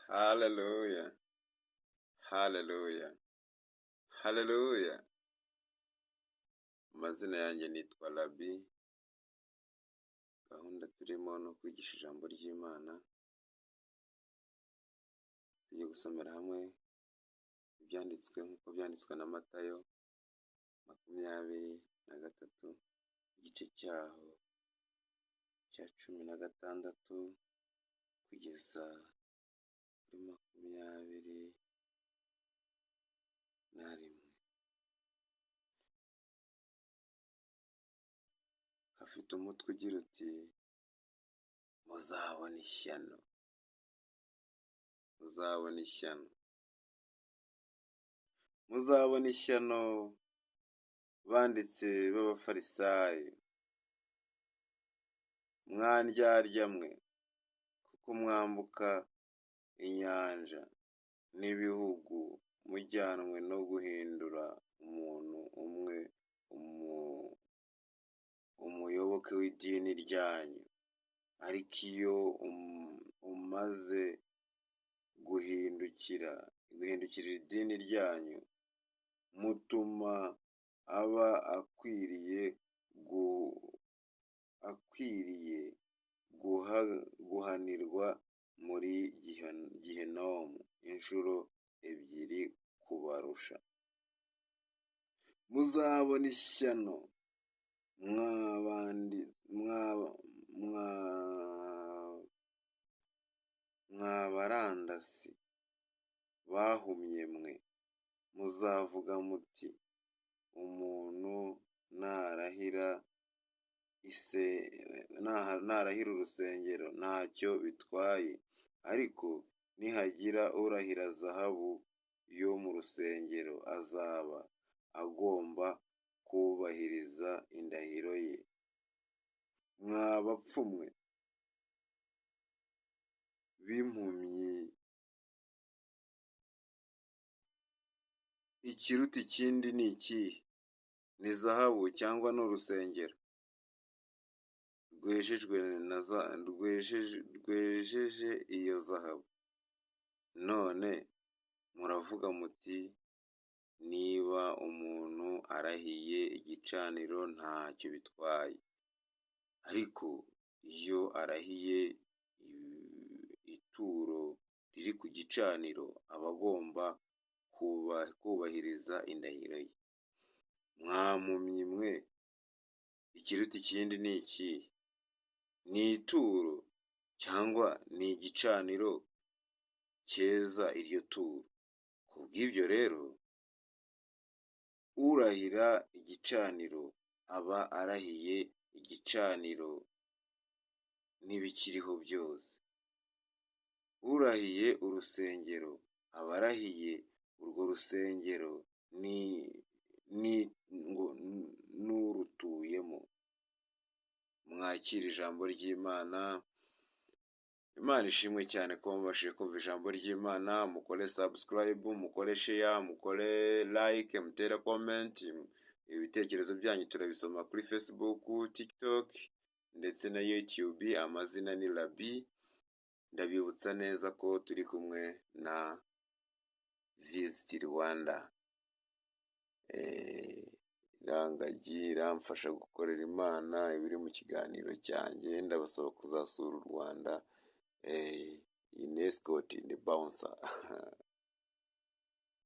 Haleluya, haleluya, haleluya! Amazina yanjye nitwa Rabi. Gahunda turimo ni ukwigisha ijambo ry'Imana. Tugiye gusomera hamwe ibyanditswe nk'uko byanditswe na Matayo 23, igice cyaho cya 16 kugeza kuri 21. Hafite umutwe ugira uti: "Muzabona ishyano, muzabona ishyano, muzabona ishyano, banditsi b'Abafarisayo, mwa ndyarya mwe, kuko mwambuka inyanja n'ibihugu mujyanwe no guhindura umuntu umwe umuyoboke w'idini ryanyu. Ariko iyo umaze guhindukirira idini ryanyu, mutuma aba akwiriye guhanirwa muri Gehinomu inshuro ebyiri kubarusha. Muzabona ishyano, mwa barandasi bahumye mwe! Muzavuga muti: 'Umuntu narahira urusengero ntacyo bitwaye, ariko nihagira urahira zahabu yo mu rusengero azaba agomba kubahiriza indahiro ye.' Mwa bapfu mwe b'impumyi, ikiruta ikindi ni ikihe? Ni zahabu cyangwa ni urusengero rwejeje iyo zahabu? None muravuga muti: 'Niba umuntu arahiye igicaniro ntacyo bitwaye, ariko iyo arahiye ituro riri ku gicaniro aba agomba kubahiriza indahiro ye.' Mwa mpumyi mwe, ikiruta ikindi ni ikihe? Ni ituro cyangwa ni igicaniro cyeza iryo turo? Kubw'ibyo rero, urahira igicaniro aba arahiye igicaniro n'ibikiriho byose. Urahiye urusengero aba arahiye urwo rusengero n'urutuyemo." Mwakire ijambo ry'Imana. Imana ishimwe cyane kuba mubashije kumva ijambo ry'Imana. Mukore subscribe, mukore share, mukore like, mutere comment. Ibitekerezo byanyu turabisoma kuri Facebook, TikTok ndetse na YouTube. Amazina ni Rabi. Ndabibutsa neza ko turi kumwe na Visit Rwanda. Irangagi iramfasha gukorera Imana ibiri mu kiganiro cyanjye. Ndabasaba kuzasura u Rwanda. Iyi ni escort, ni bouncer.